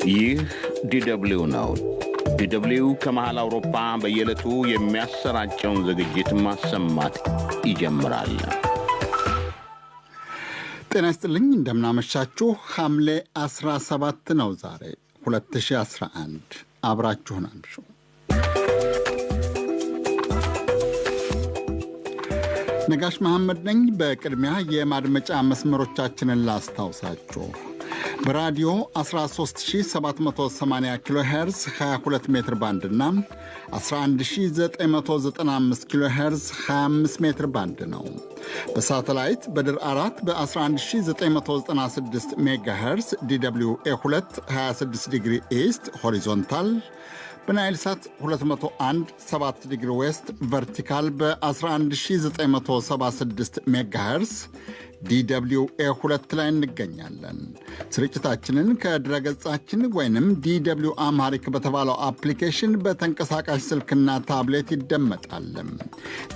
ይህ ዲደብሊው ነው። ዲደብሊው ከመሃል አውሮፓ በየዕለቱ የሚያሰራጨውን ዝግጅት ማሰማት ይጀምራል። ጤና ይስጥልኝ፣ እንደምናመሻችሁ። ሐምሌ 17 ነው ዛሬ 2011። አብራችሁን አምሹ። ነጋሽ መሐመድ ነኝ። በቅድሚያ የማድመጫ መስመሮቻችንን ላስታውሳችሁ። በራዲዮ 13780 ኪሎ ሄርዝ 22 ሜትር ባንድ እና 11995 ኪሎ ሄርዝ 25 ሜትር ባንድ ነው። በሳተላይት በድር 4 በ11996 ሜጋ ሄርዝ DW A2 26 degree east horizontal፣ በናይል ሳት 201 7 degree west vertical በ11976 ሜጋሄርዝ DW A2 ላይ እንገኛለን። ስርጭታችንን ከድረገጻችን ወይንም DW Amharic በተባለው አፕሊኬሽን በተንቀሳቃሽ ስልክና ታብሌት ይደመጣል።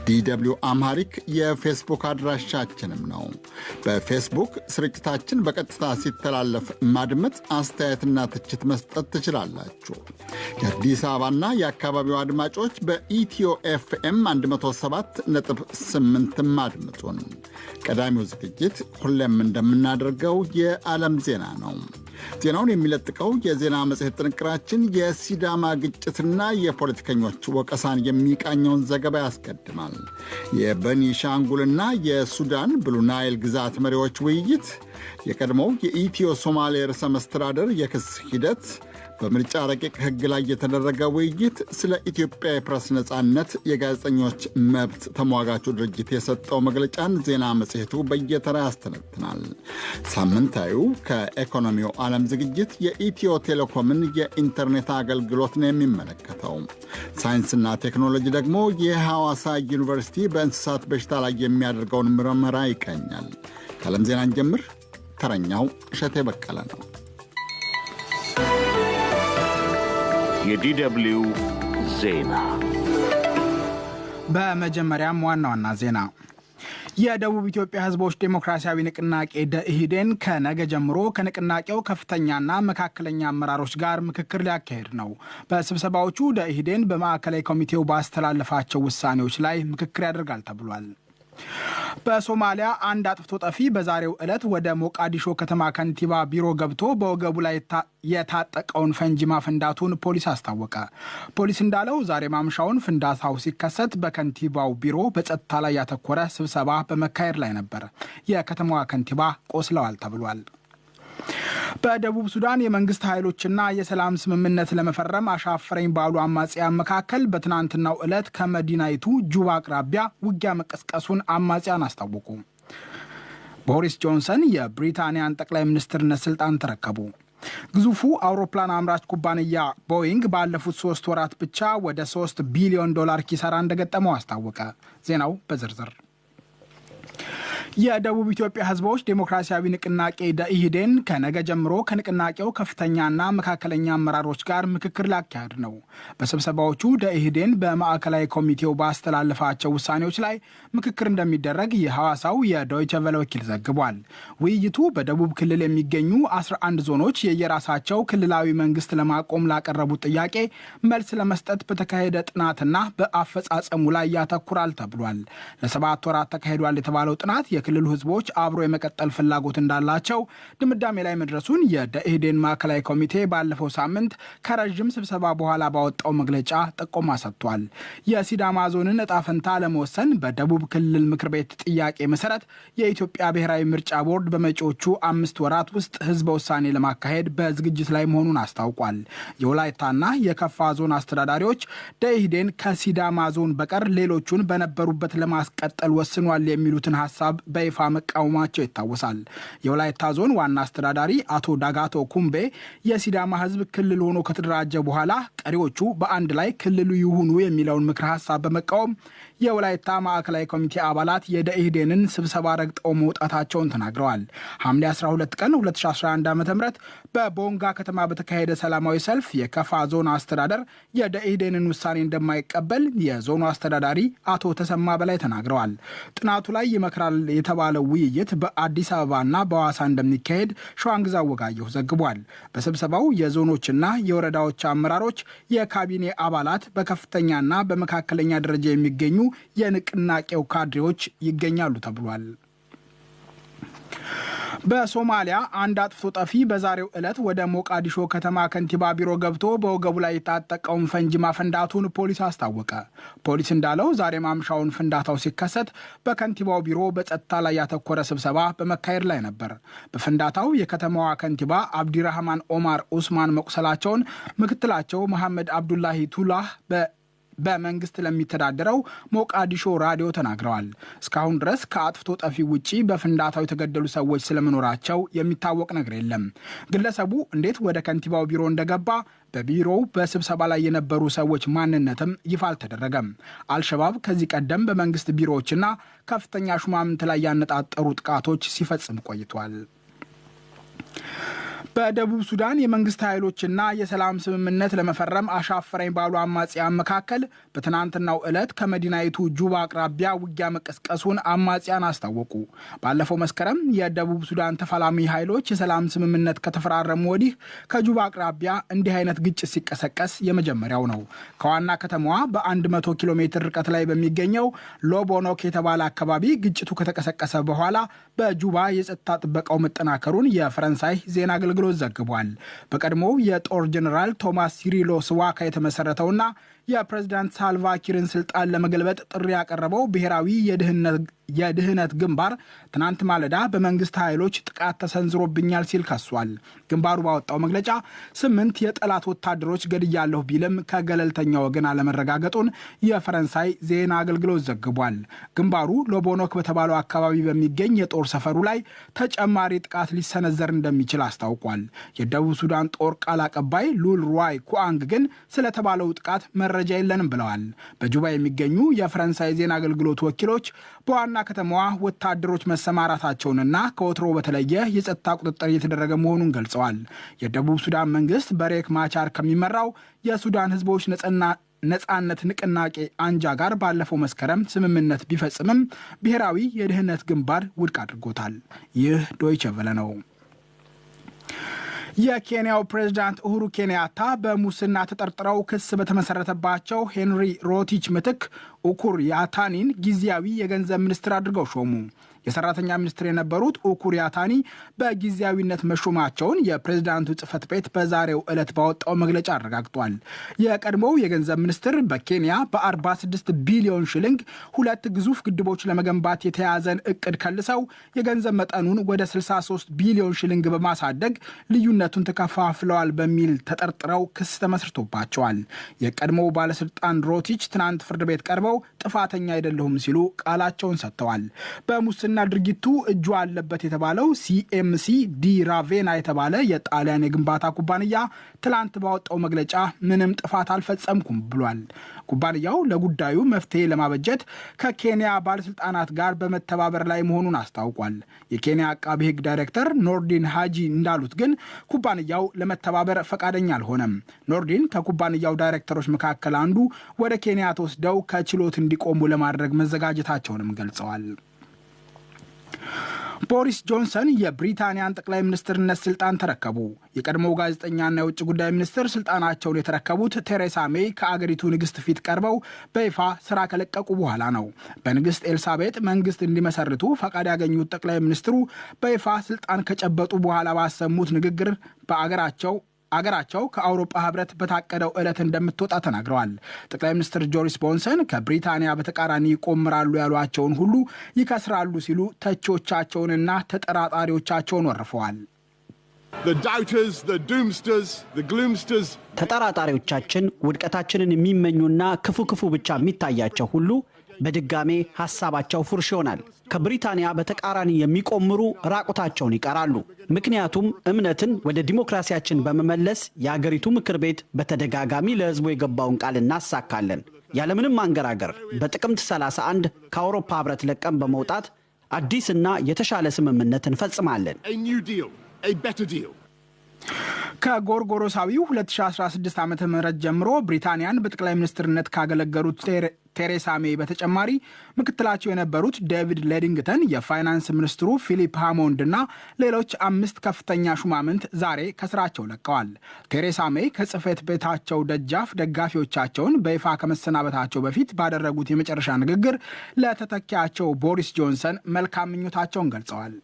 DW Amharic የፌስቡክ አድራሻችንም ነው። በፌስቡክ ስርጭታችን በቀጥታ ሲተላለፍ ማድመጥ፣ አስተያየትና ትችት መስጠት ትችላላችሁ። የአዲስ አበባና የአካባቢው አድማጮች በኢትዮ ኤፍኤም 107.8 አድምጡን። ቀዳሚው ዝግጅት ሁሌም እንደምናደርገው የዓለም ዜና ነው። ዜናውን የሚለጥቀው የዜና መጽሔት ጥንቅራችን የሲዳማ ግጭትና የፖለቲከኞች ወቀሳን የሚቃኘውን ዘገባ ያስቀድማል። የበኒሻንጉልና የሱዳን ብሉ ናይል ግዛት መሪዎች ውይይት፣ የቀድሞው የኢትዮ ሶማሌ ርዕሰ መስተዳደር የክስ ሂደት፣ በምርጫ ረቂቅ ሕግ ላይ የተደረገ ውይይት፣ ስለ ኢትዮጵያ የፕሬስ ነጻነት የጋዜጠኞች መብት ተሟጋቹ ድርጅት የሰጠው መግለጫን ዜና መጽሔቱ በየተራ ያስተነትናል። ሳምንታዊው ከኢኮኖሚው ዓለም ዝግጅት የኢትዮ ቴሌኮምን የኢንተርኔት አገልግሎት ነው የሚመለከተው። ሳይንስና ቴክኖሎጂ ደግሞ የሐዋሳ ዩኒቨርሲቲ በእንስሳት በሽታ ላይ የሚያደርገውን ምርመራ ይቃኛል። ከዓለም ዜናን ጀምር። ተረኛው እሸቴ በቀለ ነው። የዲደብሊው ዜና። በመጀመሪያም ዋና ዋና ዜና። የደቡብ ኢትዮጵያ ሕዝቦች ዴሞክራሲያዊ ንቅናቄ ደኢህዴን ከነገ ጀምሮ ከንቅናቄው ከፍተኛና መካከለኛ አመራሮች ጋር ምክክር ሊያካሄድ ነው። በስብሰባዎቹ ደኢህዴን በማዕከላዊ ኮሚቴው ባስተላለፋቸው ውሳኔዎች ላይ ምክክር ያደርጋል ተብሏል። በሶማሊያ አንድ አጥፍቶ ጠፊ በዛሬው ዕለት ወደ ሞቃዲሾ ከተማ ከንቲባ ቢሮ ገብቶ በወገቡ ላይ የታጠቀውን ፈንጂ ማፈንዳቱን ፖሊስ አስታወቀ። ፖሊስ እንዳለው ዛሬ ማምሻውን ፍንዳታው ሲከሰት በከንቲባው ቢሮ በጸጥታ ላይ ያተኮረ ስብሰባ በመካሄድ ላይ ነበር። የከተማዋ ከንቲባ ቆስለዋል ተብሏል። በደቡብ ሱዳን የመንግስት ኃይሎችና የሰላም ስምምነት ለመፈረም አሻፈረኝ ባሉ አማጽያን መካከል በትናንትናው ዕለት ከመዲናይቱ ጁባ አቅራቢያ ውጊያ መቀስቀሱን አማጽያን አስታወቁ። ቦሪስ ጆንሰን የብሪታንያን ጠቅላይ ሚኒስትርነት ስልጣን ተረከቡ። ግዙፉ አውሮፕላን አምራች ኩባንያ ቦይንግ ባለፉት 3 ወራት ብቻ ወደ 3 ቢሊዮን ዶላር ኪሳራ እንደገጠመው አስታወቀ። ዜናው በዝርዝር። የደቡብ ኢትዮጵያ ሕዝቦች ዴሞክራሲያዊ ንቅናቄ ደኢህዴን ከነገ ጀምሮ ከንቅናቄው ከፍተኛና መካከለኛ አመራሮች ጋር ምክክር ሊያካሄድ ነው። በስብሰባዎቹ ደኢህዴን በማዕከላዊ ኮሚቴው ባስተላለፋቸው ውሳኔዎች ላይ ምክክር እንደሚደረግ የሐዋሳው የዶይቸ ቬለ ወኪል ዘግቧል። ውይይቱ በደቡብ ክልል የሚገኙ 11 ዞኖች የየራሳቸው ክልላዊ መንግስት ለማቆም ላቀረቡት ጥያቄ መልስ ለመስጠት በተካሄደ ጥናትና በአፈጻጸሙ ላይ ያተኩራል ተብሏል። ለ7 ወራት ተካሂዷል የተባለው ጥናት የክልሉ ህዝቦች አብሮ የመቀጠል ፍላጎት እንዳላቸው ድምዳሜ ላይ መድረሱን የደኢህዴን ማዕከላዊ ኮሚቴ ባለፈው ሳምንት ከረዥም ስብሰባ በኋላ ባወጣው መግለጫ ጥቆማ ሰጥቷል። የሲዳማ ዞንን እጣ ፈንታ ለመወሰን በደቡብ ክልል ምክር ቤት ጥያቄ መሰረት የኢትዮጵያ ብሔራዊ ምርጫ ቦርድ በመጪዎቹ 5 ወራት ውስጥ ህዝበ ውሳኔ ለማካሄድ በዝግጅት ላይ መሆኑን አስታውቋል። የወላይታና የከፋ ዞን አስተዳዳሪዎች ደኢህዴን ከሲዳማ ዞን በቀር ሌሎቹን በነበሩበት ለማስቀጠል ወስኗል የሚሉትን ሀሳብ በይፋ መቃወማቸው ይታወሳል። የወላይታ ዞን ዋና አስተዳዳሪ አቶ ዳጋቶ ኩምቤ የሲዳማ ህዝብ ክልል ሆኖ ከተደራጀ በኋላ ቀሪዎቹ በአንድ ላይ ክልሉ ይሁኑ የሚለውን ምክረ ሀሳብ በመቃወም የወላይታ ማዕከላዊ ኮሚቴ አባላት የደኢህዴንን ስብሰባ ረግጠው መውጣታቸውን ተናግረዋል። ሐምሌ 12 ቀን 2011 ዓ ም በቦንጋ ከተማ በተካሄደ ሰላማዊ ሰልፍ የከፋ ዞን አስተዳደር የደኢህዴንን ውሳኔ እንደማይቀበል የዞኑ አስተዳዳሪ አቶ ተሰማ በላይ ተናግረዋል። ጥናቱ ላይ ይመክራል የተባለው ውይይት በአዲስ አበባና በሐዋሳ እንደሚካሄድ ሸዋንግዛ ወጋየሁ ዘግቧል። በስብሰባው የዞኖችና የወረዳዎች አመራሮች፣ የካቢኔ አባላት፣ በከፍተኛና በመካከለኛ ደረጃ የሚገኙ የንቅናቄው ካድሬዎች ይገኛሉ ተብሏል። በሶማሊያ አንድ አጥፍቶ ጠፊ በዛሬው ዕለት ወደ ሞቃዲሾ ከተማ ከንቲባ ቢሮ ገብቶ በወገቡ ላይ የታጠቀውን ፈንጂ ማፈንዳቱን ፖሊስ አስታወቀ። ፖሊስ እንዳለው ዛሬ ማምሻውን ፍንዳታው ሲከሰት በከንቲባው ቢሮ በጸጥታ ላይ ያተኮረ ስብሰባ በመካሄድ ላይ ነበር። በፍንዳታው የከተማዋ ከንቲባ አብዲራህማን ኦማር ኡስማን መቁሰላቸውን ምክትላቸው መሐመድ አብዱላሂ ቱላህ በመንግስት ለሚተዳደረው ሞቃዲሾ ራዲዮ ተናግረዋል። እስካሁን ድረስ ከአጥፍቶ ጠፊ ውጪ በፍንዳታው የተገደሉ ሰዎች ስለመኖራቸው የሚታወቅ ነገር የለም። ግለሰቡ እንዴት ወደ ከንቲባው ቢሮ እንደገባ፣ በቢሮው በስብሰባ ላይ የነበሩ ሰዎች ማንነትም ይፋ አልተደረገም። አልሸባብ ከዚህ ቀደም በመንግስት ቢሮዎችና ከፍተኛ ሹማምንት ላይ ያነጣጠሩ ጥቃቶች ሲፈጽም ቆይቷል። በደቡብ ሱዳን የመንግስት ኃይሎችና የሰላም ስምምነት ለመፈረም አሻፈረኝ ባሉ አማጽያን መካከል በትናንትናው ዕለት ከመዲናይቱ ጁባ አቅራቢያ ውጊያ መቀስቀሱን አማጽያን አስታወቁ። ባለፈው መስከረም የደቡብ ሱዳን ተፋላሚ ኃይሎች የሰላም ስምምነት ከተፈራረሙ ወዲህ ከጁባ አቅራቢያ እንዲህ አይነት ግጭት ሲቀሰቀስ የመጀመሪያው ነው። ከዋና ከተማዋ በ100 ኪሎ ሜትር ርቀት ላይ በሚገኘው ሎቦኖክ የተባለ አካባቢ ግጭቱ ከተቀሰቀሰ በኋላ በጁባ የጸጥታ ጥበቃው መጠናከሩን የፈረንሳይ ዜና አገልግሎት ዘግቧል። በቀድሞው የጦር ጀኔራል ቶማስ ሲሪሎ ስዋካ የተመሰረተውና የፕሬዝዳንት ሳልቫ ኪርን ስልጣን ለመገልበጥ ጥሪ ያቀረበው ብሔራዊ የድህነት ግንባር ትናንት ማለዳ በመንግስት ኃይሎች ጥቃት ተሰንዝሮብኛል ሲል ከሷል። ግንባሩ ባወጣው መግለጫ 8 የጠላት ወታደሮች ገድያለሁ ቢልም ከገለልተኛ ወገን አለመረጋገጡን የፈረንሳይ ዜና አገልግሎት ዘግቧል። ግንባሩ ሎቦኖክ በተባለው አካባቢ በሚገኝ የጦር ሰፈሩ ላይ ተጨማሪ ጥቃት ሊሰነዘር እንደሚችል አስታውቋል። የደቡብ ሱዳን ጦር ቃል አቀባይ ሉል ሩዋይ ኩአንግ ግን ስለተባለው ጥቃት መረጃ የለንም ብለዋል። በጁባ የሚገኙ የፈረንሳይ ዜና አገልግሎት ወኪሎች በዋና ከተማዋ ወታደሮች መሰማራታቸውንና ከወትሮ በተለየ የጸጥታ ቁጥጥር እየተደረገ መሆኑን ገልጸዋል። የደቡብ ሱዳን መንግስት በሬክ ማቻር ከሚመራው የሱዳን ህዝቦች ነጻነት ንቅናቄ አንጃ ጋር ባለፈው መስከረም ስምምነት ቢፈጽምም ብሔራዊ የድህነት ግንባር ውድቅ አድርጎታል። ይህ ዶይቸ ቬለ ነው። የኬንያው ፕሬዝዳንት ኡሁሩ ኬንያታ በሙስና ተጠርጥረው ክስ በተመሰረተባቸው ሄንሪ ሮቲች ምትክ ኡኩር ያታኒን ጊዜያዊ የገንዘብ ሚኒስትር አድርገው ሾሙ። የሰራተኛ ሚኒስትር የነበሩት ኡኩር ያታኒ በጊዜያዊነት መሾማቸውን የፕሬዝዳንቱ ጽህፈት ቤት በዛሬው ዕለት ባወጣው መግለጫ አረጋግጧል። የቀድሞው የገንዘብ ሚኒስትር በኬንያ በ46 ቢሊዮን ሽልንግ ሁለት ግዙፍ ግድቦች ለመገንባት የተያዘን እቅድ ከልሰው የገንዘብ መጠኑን ወደ 63 ቢሊዮን ሽልንግ በማሳደግ ልዩነቱን ተከፋፍለዋል በሚል ተጠርጥረው ክስ ተመስርቶባቸዋል። የቀድሞው ባለስልጣን ሮቲች ትናንት ፍርድ ቤት ቀርበው ጥፋተኛ አይደለሁም ሲሉ ቃላቸውን ሰጥተዋል። በሙስና ድርጊቱ እጁ አለበት የተባለው ሲኤምሲ ዲ ራቬና የተባለ የጣሊያን የግንባታ ኩባንያ ትላንት ባወጣው መግለጫ ምንም ጥፋት አልፈጸምኩም ብሏል። ኩባንያው ለጉዳዩ መፍትሄ ለማበጀት ከኬንያ ባለስልጣናት ጋር በመተባበር ላይ መሆኑን አስታውቋል። የኬንያ አቃቢ ሕግ ዳይሬክተር ኖርዲን ሃጂ እንዳሉት ግን ኩባንያው ለመተባበር ፈቃደኛ አልሆነም። ኖርዲን ከኩባንያው ዳይሬክተሮች መካከል አንዱ ወደ ኬንያ ተወስደው ከችሎት እንዲቆሙ ለማድረግ መዘጋጀታቸውንም ገልጸዋል። ቦሪስ ጆንሰን የብሪታንያን ጠቅላይ ሚኒስትርነት ስልጣን ተረከቡ። የቀድሞው ጋዜጠኛና የውጭ ጉዳይ ሚኒስትር ስልጣናቸውን የተረከቡት ቴሬሳ ሜይ ከአገሪቱ ንግስት ፊት ቀርበው በይፋ ስራ ከለቀቁ በኋላ ነው። በንግስት ኤልሳቤጥ መንግስት እንዲመሰርቱ ፈቃድ ያገኙት ጠቅላይ ሚኒስትሩ በይፋ ስልጣን ከጨበጡ በኋላ ባሰሙት ንግግር በአገራቸው አገራቸው ከአውሮፓ ህብረት በታቀደው ዕለት እንደምትወጣ ተናግረዋል። ጠቅላይ ሚኒስትር ጆሪስ ቦንሰን ከብሪታንያ በተቃራኒ ይቆምራሉ ያሏቸውን ሁሉ ይከስራሉ ሲሉ ተቺዎቻቸውንና ተጠራጣሪዎቻቸውን ወርፈዋል። ተጠራጣሪዎቻችን፣ ውድቀታችንን የሚመኙና ክፉ ክፉ ብቻ የሚታያቸው ሁሉ በድጋሜ ሐሳባቸው ፉርሽ ይሆናል። ከብሪታንያ በተቃራኒ የሚቆምሩ ራቁታቸውን ይቀራሉ። ምክንያቱም እምነትን ወደ ዲሞክራሲያችን በመመለስ የአገሪቱ ምክር ቤት በተደጋጋሚ ለህዝቡ የገባውን ቃል እናሳካለን። ያለምንም ማንገራገር በጥቅምት 31 ከአውሮፓ ህብረት ለቀን በመውጣት አዲስና የተሻለ ስምምነት እንፈጽማለን። ከጎርጎሮሳዊው 2016 ዓ.ም ጀምሮ ብሪታንያን በጠቅላይ ሚኒስትርነት ካገለገሉት ቴሬሳ ሜይ በተጨማሪ ምክትላቸው የነበሩት ዴቪድ ሌዲንግተን፣ የፋይናንስ ሚኒስትሩ ፊሊፕ ሃሞንድ እና ሌሎች 5 ከፍተኛ ሹማምንት ዛሬ ከስራቸው ለቀዋል። ቴሬሳ ሜይ ከጽሕፈት ቤታቸው ደጃፍ ደጋፊዎቻቸውን በይፋ ከመሰናበታቸው በፊት ባደረጉት የመጨረሻ ንግግር ለተተኪያቸው ቦሪስ ጆንሰን መልካም ምኞታቸውን ገልጸዋል።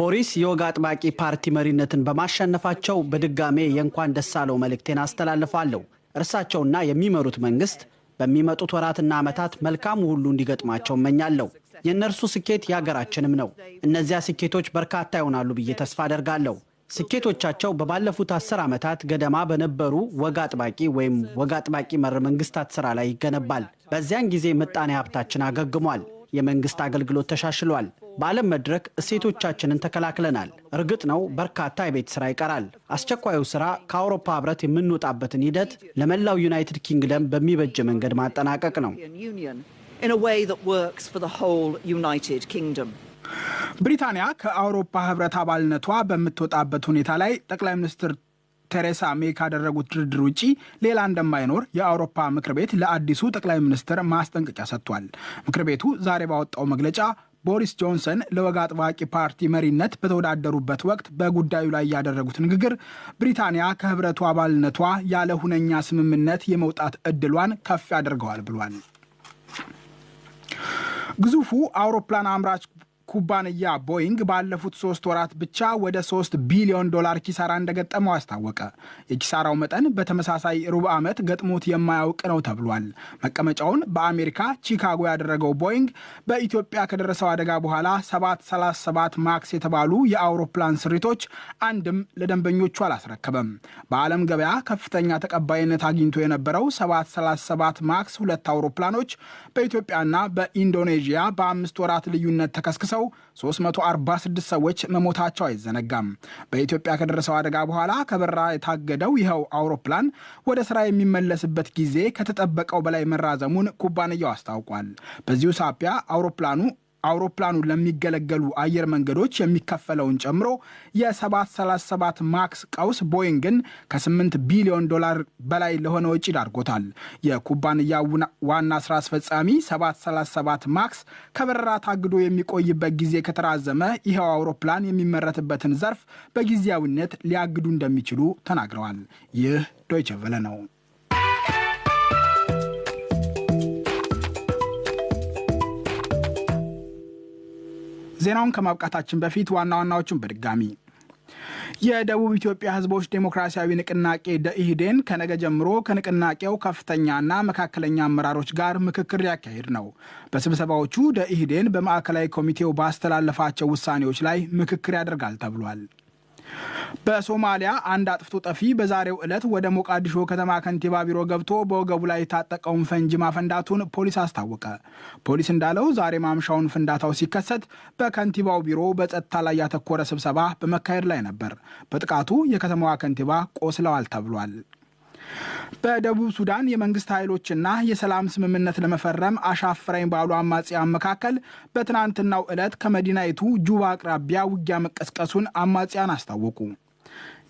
ቦሪስ የወግ አጥባቂ ፓርቲ መሪነትን በማሸነፋቸው በድጋሜ የእንኳን ደስ አለው መልእክቴን አስተላልፋለሁ። እርሳቸውና የሚመሩት መንግስት በሚመጡት ወራትና ዓመታት መልካሙ ሁሉ እንዲገጥማቸው እመኛለሁ። የእነርሱ ስኬት የሀገራችንም ነው። እነዚያ ስኬቶች በርካታ ይሆናሉ ብዬ ተስፋ አደርጋለሁ። ስኬቶቻቸው በባለፉት 10 ዓመታት ገደማ በነበሩ ወግ አጥባቂ ወይም ወግ አጥባቂ መር መንግስታት ስራ ላይ ይገነባል። በዚያን ጊዜ ምጣኔ ሀብታችን አገግሟል። የመንግስት አገልግሎት ተሻሽሏል። በዓለም መድረክ እሴቶቻችንን ተከላክለናል። እርግጥ ነው በርካታ የቤት ስራ ይቀራል። አስቸኳዩ ስራ ከአውሮፓ ህብረት የምንወጣበትን ሂደት ለመላው ዩናይትድ ኪንግደም በሚበጅ መንገድ ማጠናቀቅ ነው። ብሪታንያ ከአውሮፓ ህብረት አባልነቷ በምትወጣበት ሁኔታ ላይ ጠቅላይ ሚኒስትር ቴሬሳ ሜይ ካደረጉት ድርድር ውጪ ሌላ እንደማይኖር የአውሮፓ ምክር ቤት ለአዲሱ ጠቅላይ ሚኒስትር ማስጠንቀቂያ ሰጥቷል። ምክር ቤቱ ዛሬ ባወጣው መግለጫ ቦሪስ ጆንሰን ለወግ አጥባቂ ፓርቲ መሪነት በተወዳደሩበት ወቅት በጉዳዩ ላይ ያደረጉት ንግግር ብሪታንያ ከህብረቱ አባልነቷ ያለ ሁነኛ ስምምነት የመውጣት እድሏን ከፍ ያደርገዋል ብሏል። ግዙፉ አውሮፕላን አምራች ኩባንያ ቦይንግ ባለፉት 3 ወራት ብቻ ወደ $3 ቢሊዮን ኪሳራ እንደገጠመው አስታወቀ። የኪሳራው መጠን በተመሳሳይ ሩብ ዓመት ገጥሞት የማያውቅ ነው ተብሏል። መቀመጫውን በአሜሪካ ቺካጎ ያደረገው ቦይንግ በኢትዮጵያ ከደረሰው አደጋ በኋላ 737 ማክስ የተባሉ የአውሮፕላን ስሪቶች አንድም ለደንበኞቹ አላስረከበም። በዓለም ገበያ ከፍተኛ ተቀባይነት አግኝቶ የነበረው 737 ማክስ 2 አውሮፕላኖች በኢትዮጵያና በኢንዶኔዥያ በ5 ወራት ልዩነት ተከስክሰው 346 ሰዎች መሞታቸው አይዘነጋም። በኢትዮጵያ ከደረሰው አደጋ በኋላ ከበረራ የታገደው ይኸው አውሮፕላን ወደ ስራ የሚመለስበት ጊዜ ከተጠበቀው በላይ መራዘሙን ኩባንያው አስታውቋል። በዚሁ ሳቢያ አውሮፕላኑ ለሚገለገሉ አየር መንገዶች የሚከፈለውን ጨምሮ የ737 ማክስ ቀውስ ቦይንግን ከ8 ቢሊዮን ዶላር በላይ ለሆነ ወጪ ዳርጎታል። የኩባንያው ዋና ስራ አስፈጻሚ 737 ማክስ ከበረራ ታግዶ የሚቆይበት ጊዜ ከተራዘመ ይኸው አውሮፕላን የሚመረትበትን ዘርፍ በጊዜያዊነት ሊያግዱ እንደሚችሉ ተናግረዋል። ይህ ዶይቼ ቬለ ነው። ዜናውን ከማብቃታችን በፊት ዋና ዋናዎቹን በድጋሚ የደቡብ ኢትዮጵያ ሕዝቦች ዴሞክራሲያዊ ንቅናቄ ደኢህዴን ከነገ ጀምሮ ከንቅናቄው ከፍተኛና መካከለኛ አመራሮች ጋር ምክክር ሊያካሂድ ነው። በስብሰባዎቹ ደኢህዴን በማዕከላዊ ኮሚቴው ባስተላለፋቸው ውሳኔዎች ላይ ምክክር ያደርጋል ተብሏል። በሶማሊያ አንድ አጥፍቶ ጠፊ በዛሬው ዕለት ወደ ሞቃዲሾ ከተማ ከንቲባ ቢሮ ገብቶ በወገቡ ላይ የታጠቀውን ፈንጂ ማፈንዳቱን ፖሊስ አስታወቀ። ፖሊስ እንዳለው ዛሬ ማምሻውን ፍንዳታው ሲከሰት በከንቲባው ቢሮ በጸጥታ ላይ ያተኮረ ስብሰባ በመካሄድ ላይ ነበር። በጥቃቱ የከተማዋ ከንቲባ ቆስለዋል ተብሏል። በደቡብ ሱዳን የመንግስት ኃይሎችና የሰላም ስምምነት ለመፈረም አሻፈረኝ ባሉ አማጽያን መካከል በትናንትናው ዕለት ከመዲናይቱ ጁባ አቅራቢያ ውጊያ መቀስቀሱን አማጽያን አስታወቁ።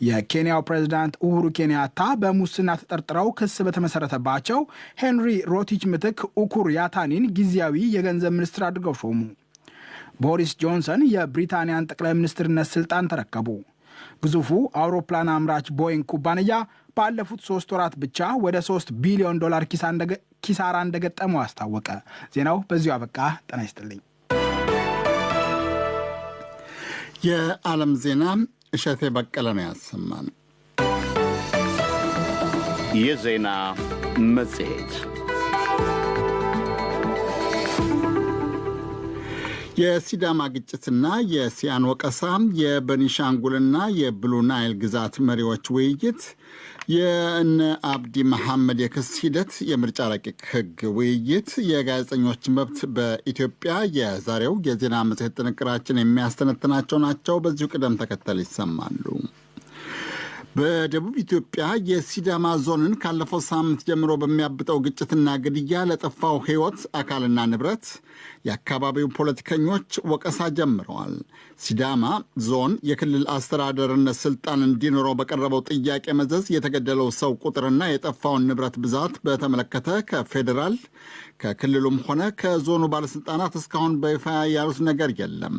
የኬንያው ፕሬዝዳንት ኡሁሩ ኬንያታ በሙስና ተጠርጥረው ክስ በተመሰረተባቸው ሄንሪ ሮቲች ምትክ ኡኩር ያታኒን ጊዜያዊ የገንዘብ ሚኒስትር አድርገው ሾሙ። ቦሪስ ጆንሰን የብሪታንያን ጠቅላይ ሚኒስትርነት ስልጣን ተረከቡ። ግዙፉ አውሮፕላን አምራች ቦይንግ ኩባንያ ባለፉት 3 ወራት ብቻ ወደ $3 ቢሊዮን ኪሳራ እንደገጠመው አስታወቀ። ዜናው በዚሁ አበቃ። ጤና ይስጥልኝ። የዓለም ዜና እሸቴ በቀለ ነው ያሰማን። የዜና መጽሔት የሲዳማ ግጭትና የሲያን ወቀሳ፣ የበኒሻንጉልና የብሉ ናይል ግዛት መሪዎች ውይይት፣ የእነ አብዲ መሐመድ የክስ ሂደት፣ የምርጫ ረቂቅ ሕግ ውይይት፣ የጋዜጠኞች መብት በኢትዮጵያ የዛሬው የዜና መጽሔት ጥንቅራችን የሚያስተነትናቸው ናቸው። በዚሁ ቅደም ተከተል ይሰማሉ። በደቡብ ኢትዮጵያ የሲዳማ ዞንን ካለፈው ሳምንት ጀምሮ በሚያብጠው ግጭትና ግድያ ለጠፋው ሕይወት፣ አካልና ንብረት የአካባቢው ፖለቲከኞች ወቀሳ ጀምረዋል። ሲዳማ ዞን የክልል አስተዳደርነት ስልጣን እንዲኖረው በቀረበው ጥያቄ መዘዝ የተገደለው ሰው ቁጥርና የጠፋውን ንብረት ብዛት በተመለከተ ከፌዴራል፣ ከክልሉም ሆነ ከዞኑ ባለስልጣናት እስካሁን በይፋ ያሉት ነገር የለም።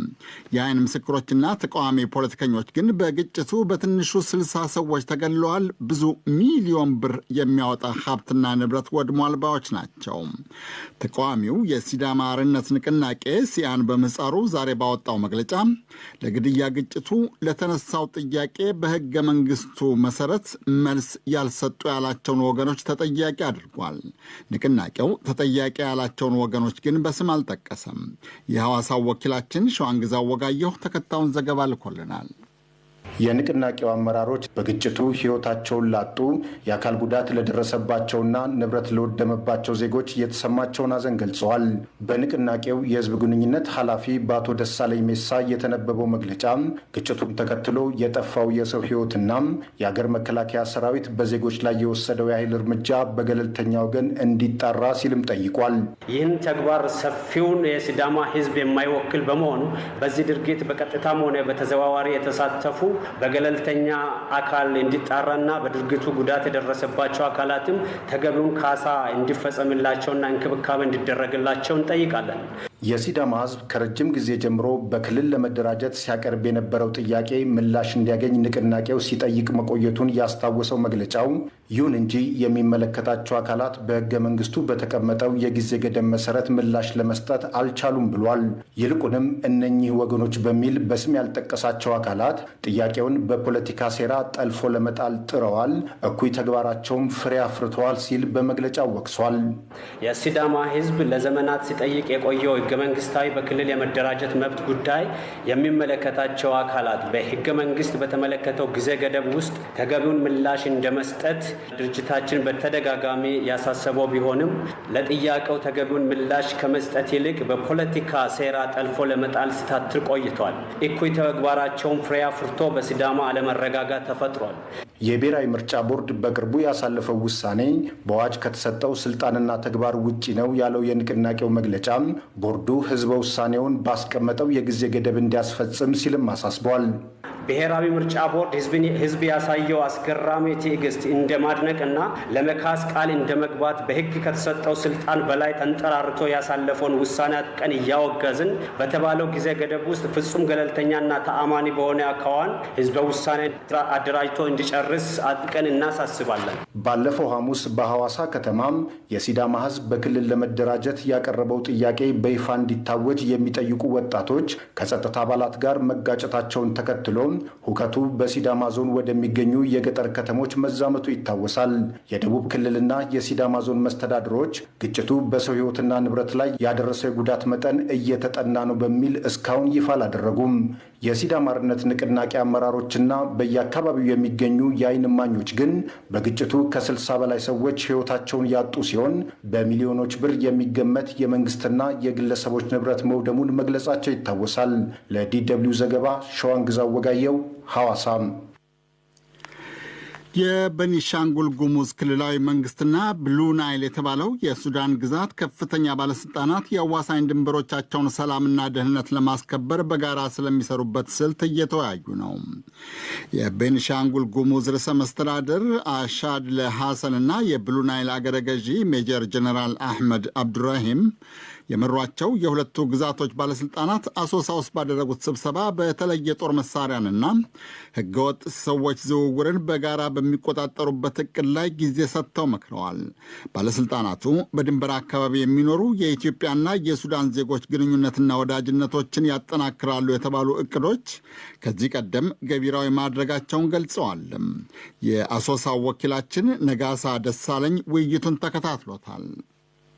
የአይን ምስክሮችና ተቃዋሚ ፖለቲከኞች ግን በግጭቱ በትንሹ 60 ሰዎች ተገድለዋል፣ ብዙ ሚሊዮን ብር የሚያወጣ ሀብትና ንብረት ወድሟል ባዮች ናቸው። ተቃዋሚው የሲዳማ አርነት ንቅናቄ ሲያን በምህጻሩ ዛሬ ባወጣው መግለጫ ለግድያ ግጭቱ ለተነሳው ጥያቄ በሕገ መንግስቱ መሰረት መልስ ያልሰጡ ያላቸውን ወገኖች ተጠያቂ አድርጓል። ንቅናቄው ተጠያቂ ያላቸውን ወገኖች ግን በስም አልጠቀሰም። የሐዋሳው ወኪላችን ሸዋንግዛው ወጋየሁ ተከታዩን ዘገባ ልኮልናል። የንቅናቄው አመራሮች በግጭቱ ሕይወታቸውን ላጡ፣ የአካል ጉዳት ለደረሰባቸውና ንብረት ለወደመባቸው ዜጎች የተሰማቸውን ሐዘን ገልጸዋል። በንቅናቄው የሕዝብ ግንኙነት ኃላፊ በአቶ ደሳለኝ ሜሳ የተነበበው መግለጫ ግጭቱን ተከትሎ የጠፋው የሰው ሕይወትና የአገር መከላከያ ሰራዊት በዜጎች ላይ የወሰደው የኃይል እርምጃ በገለልተኛ ወገን እንዲጣራ ሲልም ጠይቋል። ይህን ተግባር ሰፊውን የሲዳማ ሕዝብ የማይወክል በመሆኑ በዚህ ድርጊት በቀጥታም ሆነ በተዘዋዋሪ የተሳተፉ በገለልተኛ አካል እንዲጣራና በድርጊቱ ጉዳት የደረሰባቸው አካላትም ተገቢውን ካሳ እንዲፈጸምላቸውና እንክብካቤ እንዲደረግላቸው እንጠይቃለን። የሲዳማ ሕዝብ ከረጅም ጊዜ ጀምሮ በክልል ለመደራጀት ሲያቀርብ የነበረው ጥያቄ ምላሽ እንዲያገኝ ንቅናቄው ሲጠይቅ መቆየቱን ያስታወሰው መግለጫው፣ ይሁን እንጂ የሚመለከታቸው አካላት በሕገ መንግስቱ በተቀመጠው የጊዜ ገደብ መሰረት ምላሽ ለመስጠት አልቻሉም ብሏል። ይልቁንም እነኚህ ወገኖች በሚል በስም ያልጠቀሳቸው አካላት ጥያቄውን በፖለቲካ ሴራ ጠልፎ ለመጣል ጥረዋል፣ እኩይ ተግባራቸውም ፍሬ አፍርተዋል ሲል በመግለጫው ወቅሷል። የሲዳማ ሕዝብ ለዘመናት ሲጠይቅ የቆየው ህገ መንግስታዊ በክልል የመደራጀት መብት ጉዳይ የሚመለከታቸው አካላት በህገ መንግስት በተመለከተው ጊዜ ገደብ ውስጥ ተገቢውን ምላሽ እንደመስጠት ድርጅታችን በተደጋጋሚ ያሳሰበው ቢሆንም ለጥያቄው ተገቢውን ምላሽ ከመስጠት ይልቅ በፖለቲካ ሴራ ጠልፎ ለመጣል ሲታትር ቆይቷል። እኩይ ተግባራቸውን ፍሬ አፍርቶ በሲዳማ አለመረጋጋት ተፈጥሯል። የብሔራዊ ምርጫ ቦርድ በቅርቡ ያሳለፈው ውሳኔ በአዋጅ ከተሰጠው ስልጣንና ተግባር ውጪ ነው ያለው የንቅናቄው መግለጫ፣ ቦርዱ ህዝበ ውሳኔውን ባስቀመጠው የጊዜ ገደብ እንዲያስፈጽም ሲልም አሳስቧል። ብሔራዊ ምርጫ ቦርድ ህዝብ ያሳየው አስገራሚ ትዕግስት እንደ ማድነቅና ለመካስ ቃል እንደ መግባት በህግ ከተሰጠው ስልጣን በላይ ተንጠራርቶ ያሳለፈውን ውሳኔ አጥብቀን እያወገዝን በተባለው ጊዜ ገደብ ውስጥ ፍጹም ገለልተኛና ተአማኒ በሆነ አኳኋን ህዝበ ውሳኔ አደራጅቶ እንዲጨርስ አጥብቀን እናሳስባለን። ባለፈው ሐሙስ በሐዋሳ ከተማም የሲዳማ ህዝብ በክልል ለመደራጀት ያቀረበው ጥያቄ በይፋ እንዲታወጅ የሚጠይቁ ወጣቶች ከጸጥታ አባላት ጋር መጋጨታቸውን ተከትሎ ሁከቱ በሲዳማ ዞን ወደሚገኙ የገጠር ከተሞች መዛመቱ ይታወሳል። የደቡብ ክልልና የሲዳማ ዞን መስተዳድሮች ግጭቱ በሰው ህይወትና ንብረት ላይ ያደረሰው የጉዳት መጠን እየተጠና ነው በሚል እስካሁን ይፋ አላደረጉም። የሲዳማ አርነት ንቅናቄ አመራሮችና በየአካባቢው የሚገኙ የአይን እማኞች ግን በግጭቱ ከ60 በላይ ሰዎች ህይወታቸውን ያጡ ሲሆን በሚሊዮኖች ብር የሚገመት የመንግስትና የግለሰቦች ንብረት መውደሙን መግለጻቸው ይታወሳል። ለ DW ዘገባ ሸዋንግዛው ወጋየው፣ ሐዋሳም። የበኒሻንጉል ጉሙዝ ክልላዊ መንግስትና ብሉ ናይል የተባለው የሱዳን ግዛት ከፍተኛ ባለስልጣናት የአዋሳኝ ድንበሮቻቸውን ሰላምና ደህንነት ለማስከበር በጋራ ስለሚሰሩበት ስልት እየተወያዩ ነው። የቤኒሻንጉል ጉሙዝ ርዕሰ መስተዳድር አሻድሊ ሐሰንና የብሉ ናይል አገረ ገዢ ሜጀር ጀነራል አሕመድ አብዱራሂም የመሯቸው የሁለቱ ግዛቶች ባለስልጣናት አሶሳ ውስጥ ባደረጉት ስብሰባ በተለይ የጦር መሳሪያንና ህገወጥ ሰዎች ዝውውርን በጋራ በሚቆጣጠሩበት እቅድ ላይ ጊዜ ሰጥተው መክረዋል። ባለስልጣናቱ በድንበር አካባቢ የሚኖሩ የኢትዮጵያና የሱዳን ዜጎች ግንኙነትና ወዳጅነቶችን ያጠናክራሉ የተባሉ እቅዶች ከዚህ ቀደም ገቢራዊ ማድረጋቸውን ገልጸዋል። የአሶሳው ወኪላችን ነጋሳ ደሳለኝ ውይይቱን ተከታትሎታል።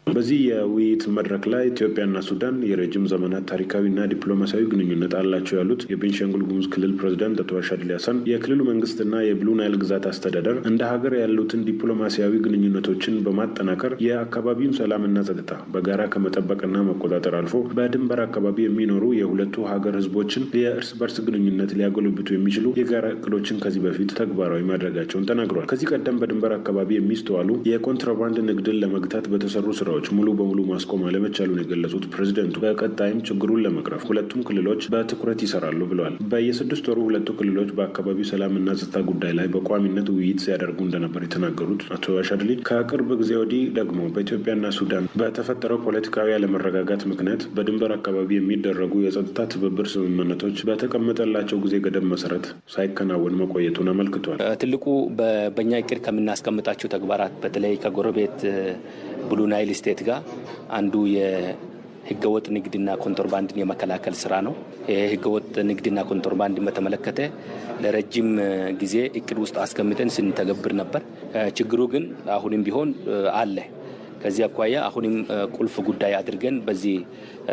በዚህ የውይይት መድረክ ላይ ኢትዮጵያና ሱዳን የረጅም ዘመናት ታሪካዊና ዲፕሎማሲያዊ ግንኙነት አላቸው ያሉት የቤንሻንጉል ጉሙዝ ክልል ፕሬዚዳንት አቶ አሻድሊ ሀሰን የክልሉ መንግስትና የብሉ ናይል ግዛት አስተዳደር እንደ ሀገር ያሉትን ዲፕሎማሲያዊ ግንኙነቶችን በማጠናከር የአካባቢውን ሰላምና ጸጥታ በጋራ ከመጠበቅና መቆጣጠር አልፎ በድንበር አካባቢ የሚኖሩ የሁለቱ ሀገር ህዝቦችን የእርስ በርስ ግንኙነት ሊያጎለብቱ የሚችሉ የጋራ እቅዶችን ከዚህ በፊት ተግባራዊ ማድረጋቸውን ተናግሯል። ከዚህ ቀደም በድንበር አካባቢ የሚስተዋሉ የኮንትራባንድ ንግድን ለመግታት በተሰሩ ስራዎች ሙሉ በሙሉ ማስቆም አለመቻሉን የገለጹት ፕሬዚደንቱ በቀጣይም ችግሩን ለመቅረፍ ሁለቱም ክልሎች በትኩረት ይሰራሉ ብለዋል። በየ6 ወሩ ሁለቱ ክልሎች በአካባቢው ሰላምና ጸጥታ ጉዳይ ላይ በቋሚነት ውይይት ሲያደርጉ እንደነበር የተናገሩት አቶ አሻድሊ ከቅርብ ጊዜ ወዲህ ደግሞ በኢትዮጵያና ሱዳን በተፈጠረው ፖለቲካዊ አለመረጋጋት ምክንያት በድንበር አካባቢ የሚደረጉ የጸጥታ ትብብር ስምምነቶች በተቀመጠላቸው ጊዜ ገደብ መሰረት ሳይከናወን መቆየቱን አመልክቷል። ትልቁ በእኛ እቅድ ከምናስቀምጣቸው ተግባራት በተለይ ከጎረቤት ብሉ ናይል state ጋር አንዱ የህገወጥ ንግድና ኮንትሮባንድን የመከላከል ስራ ነው። የህገወጥ ንግድና ኮንትሮባንድን በተመለከተ ለረጅም ጊዜ እቅድ ውስጥ አስቀምጠን ስንተገብር ነበር። ችግሩ ግን አሁንም ቢሆን አለ። ከዚህ አኳያ አሁንም ቁልፍ ጉዳይ አድርገን በዚህ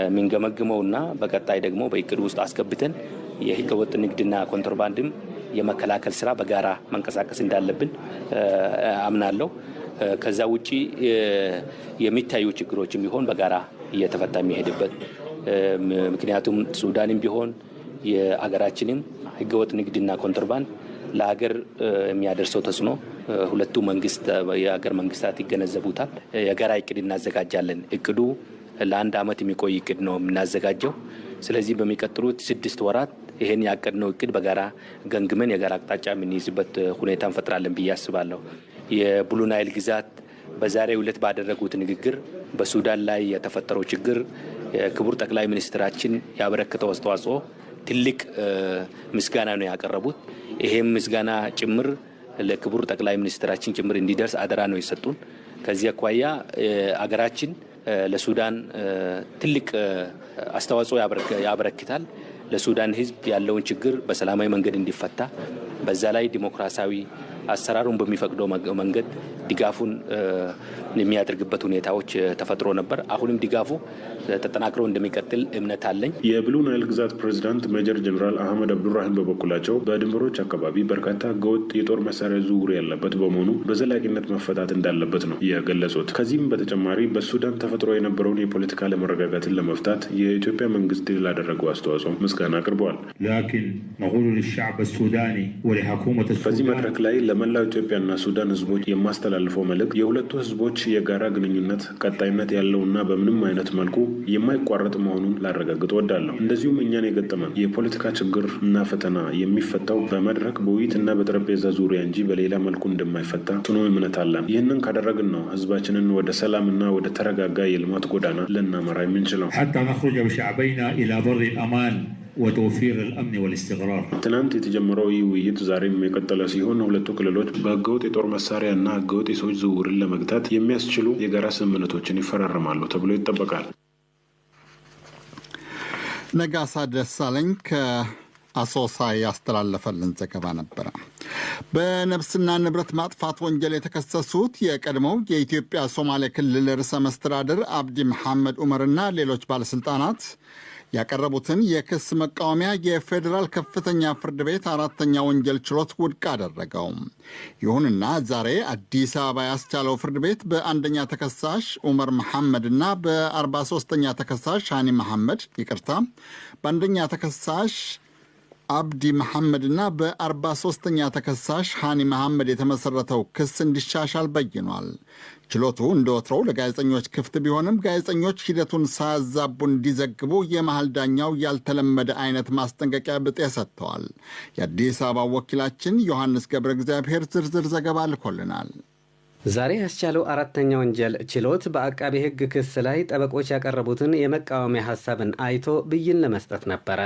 የምንገመግመውና በቀጣይ ደግሞ በእቅድ ውስጥ አስገብተን የህገወጥ ንግድና ኮንትሮባንድም የመከላከል ስራ በጋራ መንቀሳቀስ እንዳለብን አምናለሁ። ከዛ ውጪ የሚታዩ ችግሮችም ቢሆን በጋራ እየተፈታ የሚሄድበት ምክንያቱም ሱዳንም ቢሆን የአገራችንም ህገወጥ ንግድና ኮንትሮባንድ ለሀገር የሚያደርሰው ተጽዕኖ ሁለቱ መንግስት የሀገር መንግስታት ይገነዘቡታል። የጋራ እቅድ እናዘጋጃለን። እቅዱ ለአንድ አመት የሚቆይ እቅድ ነው የምናዘጋጀው። ስለዚህ በሚቀጥሉት 6 ወራት ይሄን ያቀድነው እቅድ በጋራ ገምግመን የጋራ አቅጣጫ የምንይዝበት ሁኔታ እንፈጥራለን ብዬ አስባለሁ። የብሉ ናይል ግዛት በዛሬው ዕለት ባደረጉት ንግግር በሱዳን ላይ የተፈጠረው ችግር ክቡር ጠቅላይ ሚኒስትራችን ያበረከተው አስተዋጽኦ ትልቅ ምስጋና ነው ያቀረቡት። ይሄም ምስጋና ጭምር ለክቡር ጠቅላይ ሚኒስትራችን ጭምር እንዲደርስ አደራ ነው የሰጡን። ከዚህ አኳያ አገራችን ለሱዳን ትልቅ አስተዋጽኦ ያበረክታል። ለሱዳን ህዝብ ያለውን ችግር በሰላማዊ መንገድ እንዲፈታ በዛ ላይ ዲሞክራሲያዊ አሰራሩን በሚፈቅደው መንገድ ድጋፉን የሚያደርግበት ሁኔታዎች ተፈጥሮ ነበር። አሁንም ድጋፉ ተጠናክሮ እንደሚቀጥል እምነት አለኝ። የብሉ ናይል ግዛት ፕሬዚዳንት ሜጀር ጀነራል አህመድ አብዱራሂም በበኩላቸው በድንበሮች አካባቢ በርካታ ህገወጥ የጦር መሳሪያ ዝውውር ያለበት በመሆኑ በዘላቂነት መፈታት እንዳለበት ነው የገለጹት። ከዚህም በተጨማሪ በሱዳን ተፈጥሮ የነበረውን የፖለቲካ አለመረጋጋትን ለመፍታት የኢትዮጵያ መንግስት ላደረገው አስተዋጽኦ ምስጋና አቅርበዋል። በዚህ መድረክ ላይ ለመላው ኢትዮጵያና ሱዳን ህዝቦች የማስተላልፈው መልእክት የሁለቱ ህዝቦች የጋራ ግንኙነት ቀጣይነት ያለውና በምንም አይነት መልኩ የማይቋረጥ መሆኑን ላረጋግጥ እወዳለሁ። እንደዚሁም እኛን የገጠመን የፖለቲካ ችግር እና ፈተና የሚፈታው በመድረክ በውይይትና በጠረጴዛ ዙሪያ እንጂ በሌላ መልኩ እንደማይፈታ ጽኑ እምነት አለን። ይህንን ካደረግን ነው ህዝባችንን ወደ ሰላምና ወደ ተረጋጋ የልማት ጎዳና ልናመራ የምንችለው። حتى نخرج بشعبينا إلى بر الأمان وتوفير الأمن والاستقرار። ትናንት የተጀመረው ይህ ውይይት ዛሬም የቀጠለ ሲሆን ሁለቱ ክልሎች በህገወጥ የጦር መሳሪያ እና ህገወጥ የሰዎች ዝውውርን ለመግታት የሚያስችሉ የጋራ ስምምነቶችን ይፈራረማሉ ተብሎ ይጠበቃል። ነጋሳ ደሳለኝ ከአሶሳ ያስተላለፈልን ዘገባ ነበረ። በነፍስና ንብረት ማጥፋት ወንጀል የተከሰሱት የቀድሞው የኢትዮጵያ ሶማሌ ክልል ርዕሰ መስተዳድር አብዲ መሐመድ ኡመርና ሌሎች ባለስልጣናት ያቀረቡትን የክስ መቃወሚያ የፌዴራል ከፍተኛ ፍርድ ቤት 4ኛ ወንጀል ችሎት ውድቅ አደረገው። ይሁንና ዛሬ አዲስ አበባ ያስቻለው ፍርድ ቤት በአንደኛ ተከሳሽ ኡመር መሐመድና በ43ኛ ተከሳሽ ሃኒ መሐመድ ይቅርታ፣ በአንደኛ ተከሳሽ አብዲ መሐመድና በ43ኛ ተከሳሽ ሃኒ መሐመድ የተመሰረተው ክስ እንዲሻሻል በይኗል። ችሎቱ እንደወትሮው ለጋዜጠኞች ክፍት ቢሆንም ጋዜጠኞች ሂደቱን ሳያዛቡ እንዲዘግቡ የመሀል ዳኛው ያልተለመደ አይነት ማስጠንቀቂያ ብጤ ሰጥተዋል። የአዲስ አበባ ወኪላችን ዮሐንስ ገብረ እግዚአብሔር ዝርዝር ዘገባ ልኮልናል። ዛሬ ያስቻለው 4ኛ ወንጀል ችሎት በአቃቤ ሕግ ክስ ላይ ጠበቆች ያቀረቡትን የመቃወሚያ ሐሳብን አይቶ ብይን ለመስጠት ነበረ።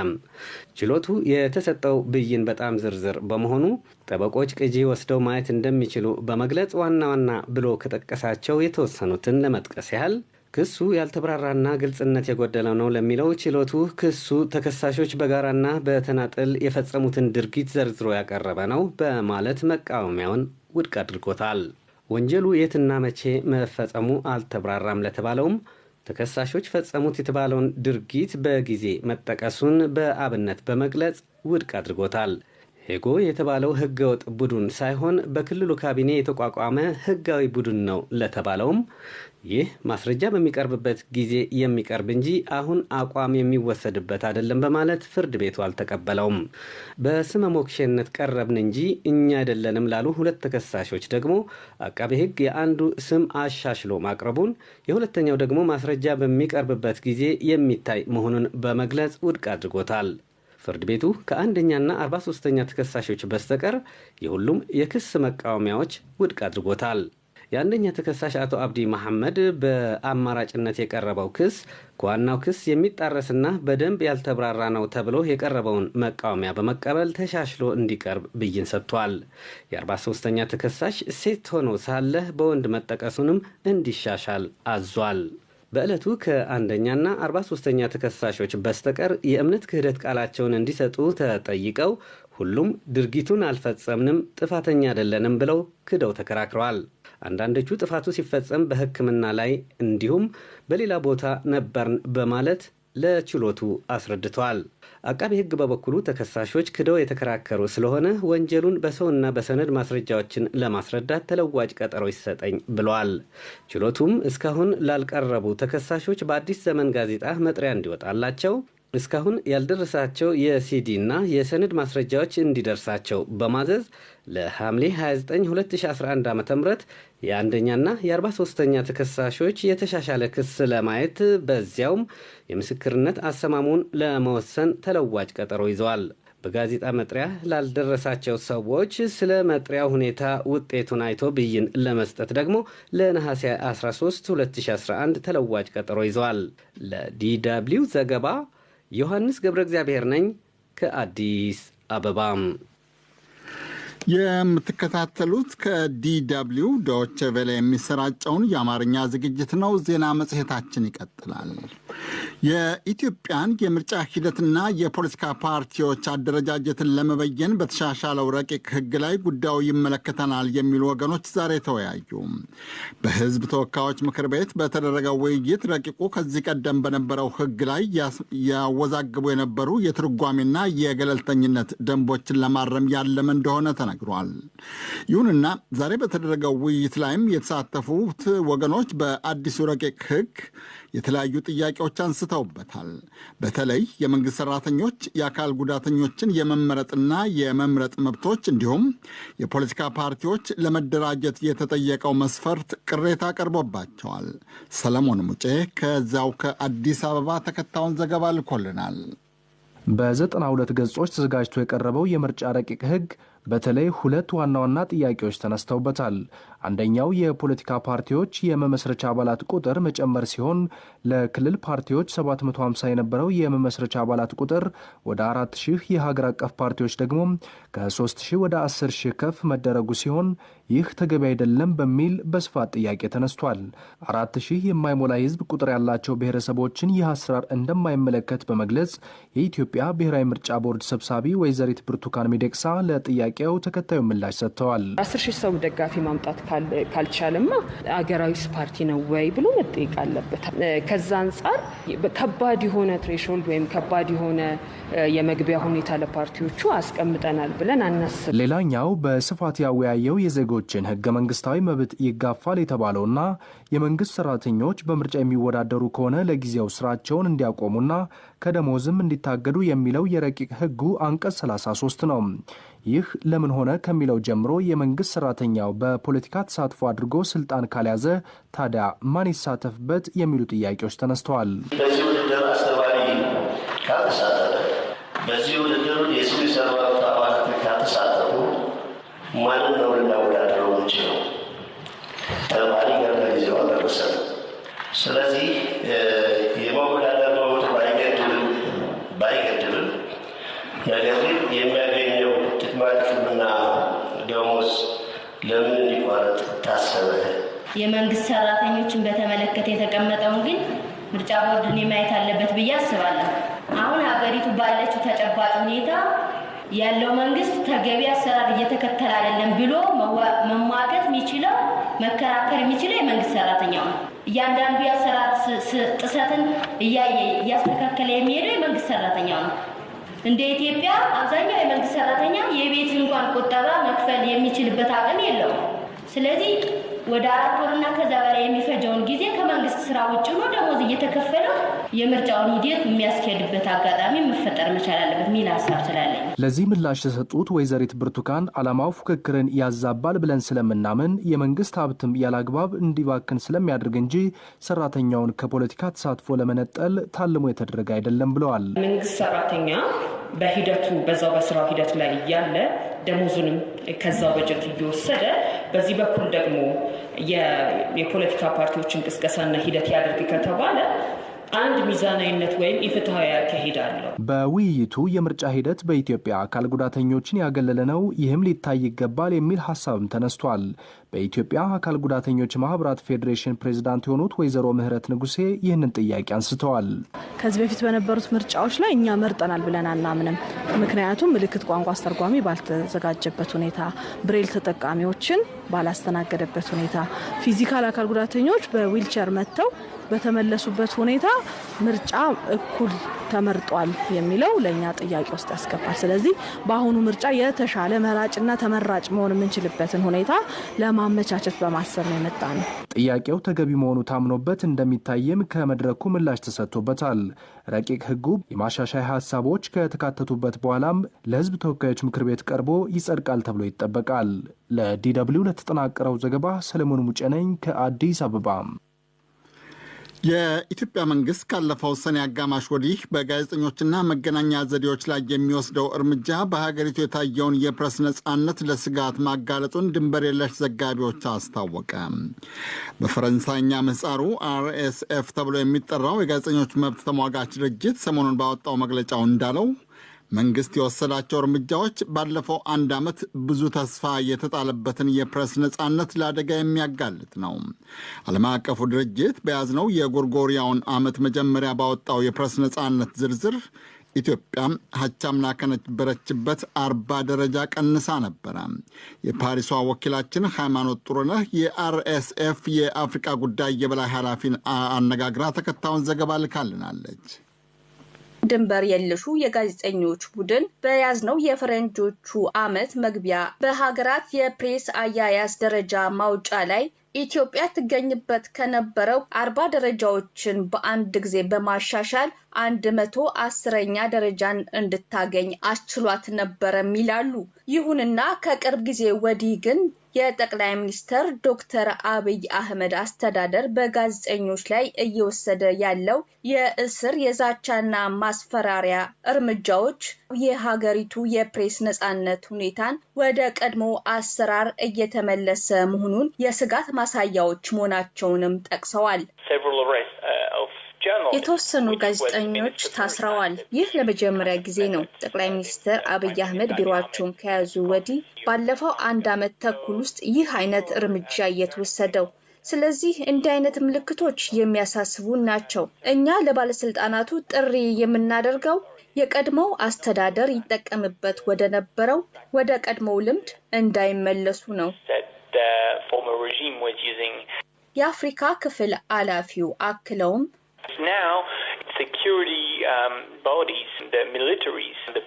ችሎቱ የተሰጠው ብይን በጣም ዝርዝር በመሆኑ ጠበቆች ቅጂ ወስደው ማየት እንደሚችሉ በመግለጽ ዋና ዋና ብሎ ከጠቀሳቸው የተወሰኑትን ለመጥቀስ ያህል ክሱ ያልተብራራና ግልጽነት የጎደለው ነው ለሚለው ችሎቱ ክሱ ተከሳሾች በጋራና በተናጥል የፈጸሙትን ድርጊት ዘርዝሮ ያቀረበ ነው በማለት መቃወሚያውን ውድቅ አድርጎታል። ወንጀሉ የትና መቼ መፈጸሙ አልተብራራም ለተባለውም ተከሳሾች ፈጸሙት የተባለውን ድርጊት በጊዜ መጠቀሱን በአብነት በመግለጽ ውድቅ አድርጎታል። ሄጎ የተባለው ህገወጥ ቡድን ሳይሆን በክልሉ ካቢኔ የተቋቋመ ህጋዊ ቡድን ነው ለተባለውም ይህ ማስረጃ በሚቀርብበት ጊዜ የሚቀርብ እንጂ አሁን አቋም የሚወሰድበት አይደለም በማለት ፍርድ ቤቱ አልተቀበለውም። በስመ ሞክሼነት ቀረብን እንጂ እኛ አይደለንም ላሉ 2 ተከሳሾች ደግሞ አቃቤ ሕግ የአንዱ ስም አሻሽሎ ማቅረቡን፣ የሁለተኛው ደግሞ ማስረጃ በሚቀርብበት ጊዜ የሚታይ መሆኑን በመግለጽ ውድቅ አድርጎታል። ፍርድ ቤቱ ከአንደኛና 43ኛ ተከሳሾች በስተቀር የሁሉም የክስ መቃወሚያዎች ውድቅ አድርጎታል። የአንደኛ ተከሳሽ አቶ አብዲ መሐመድ በአማራጭነት የቀረበው ክስ ከዋናው ክስ የሚጣረስና በደንብ ያልተብራራ ነው ተብሎ የቀረበውን መቃወሚያ በመቀበል ተሻሽሎ እንዲቀርብ ብይን ሰጥቷል። የ43ኛ ተከሳሽ ሴት ሆኖ ሳለ በወንድ መጠቀሱንም እንዲሻሻል አዟል። በዕለቱ ከአንደኛና 43ኛ ተከሳሾች በስተቀር የእምነት ክህደት ቃላቸውን እንዲሰጡ ተጠይቀው ሁሉም ድርጊቱን አልፈጸምንም፣ ጥፋተኛ አይደለንም ብለው ክደው ተከራክረዋል። አንዳንዶቹ ጥፋቱ ሲፈጸም በሕክምና ላይ እንዲሁም በሌላ ቦታ ነበርን በማለት ለችሎቱ አስረድተዋል። አቃቤ ሕግ በበኩሉ ተከሳሾች ክደው የተከራከሩ ስለሆነ ወንጀሉን በሰውና በሰነድ ማስረጃዎችን ለማስረዳት ተለዋጭ ቀጠሮ ይሰጠኝ ብለዋል። ችሎቱም እስካሁን ላልቀረቡ ተከሳሾች በአዲስ ዘመን ጋዜጣ መጥሪያ እንዲወጣላቸው፣ እስካሁን ያልደረሳቸው የሲዲ እና የሰነድ ማስረጃዎች እንዲደርሳቸው በማዘዝ ለሐምሌ 29 2011 ዓ.ም የአንደኛና የ43ኛ ተከሳሾች የተሻሻለ ክስ ለማየት በዚያውም የምስክርነት አሰማሙን ለመወሰን ተለዋጭ ቀጠሮ ይዘዋል። በጋዜጣ መጥሪያ ላልደረሳቸው ሰዎች ስለ መጥሪያው ሁኔታ ውጤቱን አይቶ ብይን ለመስጠት ደግሞ ለነሐሴ 13 2011 ተለዋጭ ቀጠሮ ይዘዋል። ለDW ዘገባ ዮሐንስ ገብረ እግዚአብሔር ነኝ ከአዲስ አበባ። የምትከታተሉት ከDW ዶይቼ ቬለ የሚሰራጨውን የአማርኛ ዝግጅት ነው። ዜና መጽሔታችን ይቀጥላል። የኢትዮጵያን የምርጫ ሂደትና የፖለቲካ ፓርቲዎች አደረጃጀትን ለመበየን በተሻሻለው ረቂቅ ሕግ ላይ ጉዳዩ ይመለከተናል የሚሉ ወገኖች ዛሬ ተወያዩ። በሕዝብ ተወካዮች ምክር ቤት በተደረገው ውይይት ረቂቁ ከዚህ ቀደም በነበረው ሕግ ላይ ያወዛግቡ የነበሩ የትርጓሜና የገለልተኝነት ደንቦችን ለማረም ያለመ እንደሆነ ተነግሯል። ይሁንና ዛሬ በተደረገው ውይይት ላይም የተሳተፉት ወገኖች በአዲሱ ረቂቅ ሕግ የተለያዩ ጥያቄዎች አንስተውበታል። በተለይ የመንግስት ሰራተኞች፣ የአካል ጉዳተኞችን የመመረጥና የመምረጥ መብቶች እንዲሁም የፖለቲካ ፓርቲዎች ለመደራጀት የተጠየቀው መስፈርት ቅሬታ ቀርቦባቸዋል። ሰለሞን ሙጬ ከዛው ከአዲስ አበባ ተከታዩን ዘገባ ልኮልናል። በ92 ገጾች ተዘጋጅቶ የቀረበው የምርጫ ረቂቅ ሕግ በተለይ ሁለት ዋና ዋና ጥያቄዎች ተነስተውበታል። አንደኛው የፖለቲካ ፓርቲዎች የመመስረቻ አባላት ቁጥር መጨመር ሲሆን ለክልል ፓርቲዎች 750 የነበረው የመመስረቻ አባላት ቁጥር ወደ 4000፣ የሀገር አቀፍ ፓርቲዎች ደግሞ ከ3000 ወደ 10000 ከፍ መደረጉ ሲሆን ይህ ተገቢ አይደለም በሚል በስፋት ጥያቄ ተነስቷል። 4000 የማይሞላ የህዝብ ቁጥር ያላቸው ብሔረሰቦችን ይህ አሰራር እንደማይመለከት በመግለጽ የኢትዮጵያ ብሔራዊ ምርጫ ቦርድ ሰብሳቢ ወይዘሪት ብርቱካን ሚደቅሳ ለጥያቄው ተከታዩ ምላሽ ሰጥተዋል። 10,000 ሰው ደጋፊ ማምጣት ካልቻለማ አገራዊ ፓርቲ ነው ወይ ብሎ መጠየቅ አለበት። ከዛ አንጻር ከባድ የሆነ threshold ወይም ከባድ የሆነ የመግቢያ ሁኔታ ለፓርቲዎቹ አስቀምጠናል ብለን አናስብ። ሌላኛው በስፋት ያወያየው የዜጎችን ህገ መንግስታዊ መብት ይጋፋል የተባለውና የመንግስት ሰራተኞች በምርጫ የሚወዳደሩ ከሆነ ለጊዜው ስራቸውን እንዲያቆሙና ከደሞዝም እንዲታገዱ የሚለው የረቂቅ ህጉ አንቀጽ 33 ነው። ይህ ለምን ሆነ ከሚለው ጀምሮ የመንግስት ሰራተኛው በፖለቲካ ተሳትፎ አድርጎ ስልጣን ካልያዘ ታዲያ ማን ይሳተፍበት የሚሉ ጥያቄዎች ተነስተዋል። በዚህ ውድድር አስተባባሪ ካልተሳተፈ፣ በዚህ ውድድር የሲቪል ሰርቫንት አባላት ካልተሳተፉ ማንን ነው ልናወዳድረው የምንችለው? ተማሪ ጋር ለጊዜው አልደረሰም። ስለዚህ የመወዳደር መብቱ ባይገድብም ነገር ግን የሚያገኘው ጥቅማ ጥቅምና ደሞዝ ለምን እንዲቋረጥ ታሰበ? የመንግስት ሰራተኞችን በተመለከተ የተቀመጠውን ግን ምርጫ ቦርድ እኔ ማየት አለበት ብዬ አስባለሁ። አሁን ሀገሪቱ ባለችው ተጨባጭ ሁኔታ ያለው መንግስት ተገቢ አሰራር እየተከተለ አይደለም ብሎ መሟገት የሚችለው መከራከር የሚችለው የመንግስት ሰራተኛው ነው። እያንዳንዱ የአሰራር ጥሰትን እያየ እያስተካከለ የሚሄደው የመንግስት ሰራተኛው ነው። እንደ ኢትዮጵያ አብዛኛው የመንግስት ሰራተኛ የቤት እንኳን ቁጠባ መክፈል የሚችልበት አቅም የለውም። ስለዚህ ወደ 4 ወርና ከዛ በላይ የሚፈጀውን ጊዜ ከመንግስት ስራ ውጭ ነው ደሞዝ እየተከፈለው የምርጫውን ሂደት የሚያስኬድበት አጋጣሚ መፈጠር መቻል አለበት የሚል ሀሳብ ስላለኝ። ለዚህ ምላሽ የሰጡት ወይዘሪት ብርቱካን ዓላማው ፉክክርን ያዛባል ብለን ስለምናምን የመንግስት ሀብትም ያላግባብ እንዲባክን ስለሚያደርግ እንጂ ሰራተኛውን ከፖለቲካ ተሳትፎ ለመነጠል ታልሞ የተደረገ አይደለም ብለዋል። መንግስት ሰራተኛ በሂደቱ በዛው በስራው ሂደት ላይ እያለ ደሞዙንም ከዛው በጀት እየወሰደ በዚህ በኩል ደግሞ የፖለቲካ ፓርቲዎችን ቅስቀሳና ሂደት ያደርግ ከተባለ አንድ ሚዛናዊነት ወይም ኢፍትሃዊ አካሄድ አለው። በውይይቱ የምርጫ ሂደት በኢትዮጵያ አካል ጉዳተኞችን ያገለለ ነው፣ ይህም ሊታይ ይገባል የሚል ሀሳብም ተነስቷል። በኢትዮጵያ አካል ጉዳተኞች ማህበራት ፌዴሬሽን ፕሬዝዳንት የሆኑት ወይዘሮ ምህረት ንጉሴ ይህንን ጥያቄ አንስተዋል። ከዚህ በፊት በነበሩት ምርጫዎች ላይ እኛ መርጠናል ብለን አናምንም። ምክንያቱም ምልክት ቋንቋ አስተርጓሚ ባልተዘጋጀበት ሁኔታ፣ ብሬል ተጠቃሚዎችን ባላስተናገደበት ሁኔታ፣ physical አካል ጉዳተኞች በዊልቸር መጥተው በተመለሱበት ሁኔታ ምርጫ እኩል ተመርጧል የሚለው ለኛ ጥያቄ ውስጥ ያስገባል። ስለዚህ በአሁኑ ምርጫ የተሻለ መራጭና ተመራጭ መሆን የምንችልበትን ሁኔታ ለማመቻቸት በማሰብ ነው የመጣ ነው። ጥያቄው ተገቢ መሆኑ ታምኖበት እንደሚታይም ከመድረኩ ምላሽ ተሰጥቶበታል። ረቂቅ ሕጉ የማሻሻያ ሀሳቦች ከተካተቱበት በኋላም ለሕዝብ ተወካዮች ምክር ቤት ቀርቦ ይጸድቃል ተብሎ ይጠበቃል። ለDW ለተጠናቀረው ዘገባ ሰለሞን ሙጬ ነኝ ከአዲስ አበባ። የኢትዮጵያ መንግስት ካለፈው ሰኔ አጋማሽ ወዲህ በጋዜጠኞችና መገናኛ ዘዴዎች ላይ የሚወስደው እርምጃ በሀገሪቱ የታየውን የፕሬስ ነጻነት ለስጋት ማጋለጡን ድንበር የለሽ ዘጋቢዎች አስታወቀ። በፈረንሳይኛ ምህጻሩ RSF ተብሎ የሚጠራው የጋዜጠኞች መብት ተሟጋች ድርጅት ሰሞኑን ባወጣው መግለጫው እንዳለው መንግስት የወሰዳቸው እርምጃዎች ባለፈው አንድ ዓመት ብዙ ተስፋ የተጣለበትን የፕሬስ ነጻነት ለአደጋ የሚያጋልጥ ነው። ዓለም አቀፉ ድርጅት በያዝነው የጎርጎሪያውን ዓመት መጀመሪያ ባወጣው የፕሬስ ነጻነት ዝርዝር ኢትዮጵያ ሀቻምና ከነበረችበት 40 ደረጃ ቀንሳ ነበረ። የፓሪሷ ወኪላችን ሃይማኖት ጥሩነህ የRSF የአፍሪካ ጉዳይ የበላይ ኃላፊን አነጋግራ ተከታዩን ዘገባ ልካልናለች። ድንበር የለሹ የጋዜጠኞች ቡድን በያዝነው የፈረንጆቹ ዓመት መግቢያ በሀገራት የፕሬስ አያያዝ ደረጃ ማውጫ ላይ ኢትዮጵያ ትገኝበት ከነበረው 40 ደረጃዎችን በአንድ ጊዜ በማሻሻል 110ኛ ደረጃን እንድታገኝ አስችሏት ነበረም ይላሉ። ይሁንና ከቅርብ ጊዜ ወዲህ ግን የጠቅላይ ሚኒስትር ዶክተር አብይ አህመድ አስተዳደር በጋዜጠኞች ላይ እየወሰደ ያለው የእስር የዛቻና ማስፈራሪያ እርምጃዎች የሀገሪቱ የፕሬስ ነጻነት ሁኔታን ወደ ቀድሞ አሰራር እየተመለሰ መሆኑን የስጋት ማሳያዎች መሆናቸውንም ጠቅሰዋል። የተወሰኑ ጋዜጠኞች ታስረዋል። ይህ ለመጀመሪያ ጊዜ ነው። ጠቅላይ ሚኒስትር አብይ አህመድ ቢሮአቸውን ከያዙ ወዲህ ባለፈው 1 ዓመት ተኩል ውስጥ ይህ አይነት እርምጃ እየተወሰደው። ስለዚህ እንዲህ አይነት ምልክቶች የሚያሳስቡ ናቸው። እኛ ለባለስልጣናቱ ጥሪ የምናደርገው የቀድሞው አስተዳደር ይጠቀምበት ወደ ነበረው ወደ ቀድሞው ልምድ እንዳይመለሱ ነው። የአፍሪካ ክፍል ኃላፊው አክለውም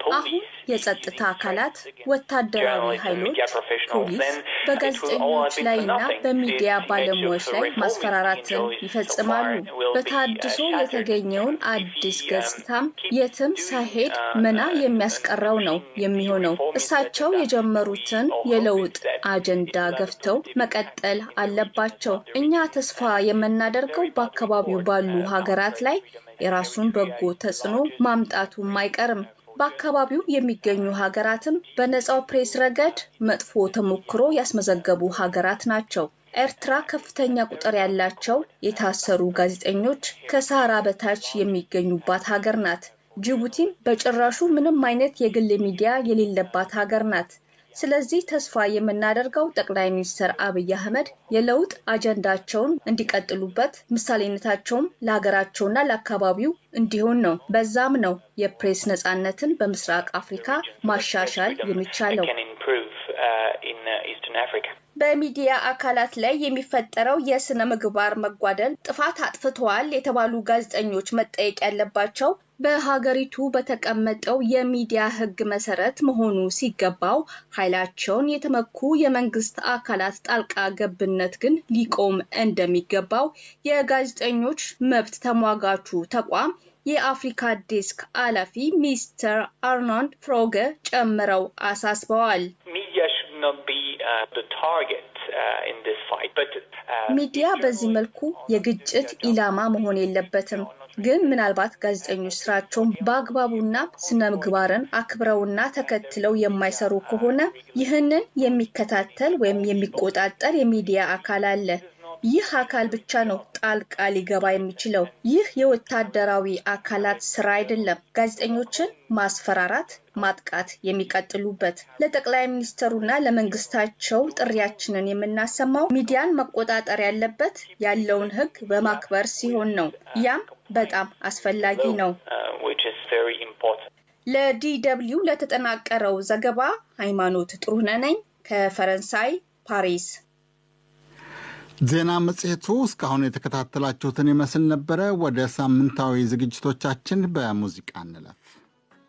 አሁን የጸጥታ አካላት፣ ወታደራዊ ኃይሎች፣ ፖሊስ በጋዜጠኞች ላይና በሚዲያ ባለሙያዎች ላይ ማስፈራራትን ይፈጽማሉ። በታድሶ የተገኘውን አዲስ ገጽታም የትም ሳይሄድ መና የሚያስቀረው ነው የሚሆነው። እሳቸው የጀመሩትን የለውጥ አጀንዳ ገፍተው መቀጠል አለባቸው። እኛ ተስፋ የምናደርገው በአካባቢው ባሉ ሀገራት ላይ የራሱን በጎ ተጽዕኖ ማምጣቱም አይቀርም። በአካባቢው የሚገኙ ሀገራትም በነጻው ፕሬስ ረገድ መጥፎ ተሞክሮ ያስመዘገቡ ሀገራት ናቸው። ኤርትራ ከፍተኛ ቁጥር ያላቸው የታሰሩ ጋዜጠኞች ከሰሃራ በታች የሚገኙባት ሀገር ናት። ጅቡቲም በጭራሹ ምንም አይነት የግል ሚዲያ የሌለባት ሀገር ናት። ስለዚህ ተስፋ የምናደርገው ጠቅላይ ሚኒስትር አብይ አህመድ የለውጥ አጀንዳቸውን እንዲቀጥሉበት፣ ምሳሌነታቸውም ለሀገራቸውና ለአካባቢው እንዲሆን ነው። በዛም ነው የፕሬስ ነጻነትን በምስራቅ አፍሪካ ማሻሻል የሚቻለው። በሚዲያ አካላት ላይ የሚፈጠረው የስነ ምግባር መጓደል ጥፋት አጥፍተዋል የተባሉ ጋዜጠኞች መጠየቅ ያለባቸው በሀገሪቱ በተቀመጠው የሚዲያ ሕግ መሰረት መሆኑ ሲገባው ኃይላቸውን የተመኩ የመንግስት አካላት ጣልቃ ገብነት ግን ሊቆም እንደሚገባው የጋዜጠኞች መብት ተሟጋቹ ተቋም የአፍሪካ ዴስክ ኃላፊ ሚስተር አርኖልድ ፍሮገ ጨምረው አሳስበዋል። ሚዲያ በዚህ መልኩ የግጭት ኢላማ መሆን የለበትም። ግን ምናልባት ጋዜጠኞች ስራቸውን በአግባቡና ስነ ምግባርን አክብረውና ተከትለው የማይሰሩ ከሆነ ይህንን የሚከታተል ወይም የሚቆጣጠር የሚዲያ አካል አለ። ይህ አካል ብቻ ነው ጣልቃ ሊገባ የሚችለው። ይህ የወታደራዊ አካላት ስራ አይደለም። ጋዜጠኞችን ማስፈራራት፣ ማጥቃት የሚቀጥሉበት። ለጠቅላይ ሚኒስትሩና ለመንግስታቸው ጥሪያችንን የምናሰማው ሚዲያን መቆጣጠር ያለበት ያለውን ሕግ በማክበር ሲሆን ነው። ያም በጣም አስፈላጊ ነው። ለዲደብሊው ለተጠናቀረው ዘገባ ሃይማኖት ጥሩነህ ነኝ ከፈረንሳይ ፓሪስ። ዜና መጽሔቱ እስካሁን የተከታተላችሁትን ይመስል ነበረ። ወደ ሳምንታዊ ዝግጅቶቻችን በሙዚቃ እንለፍ።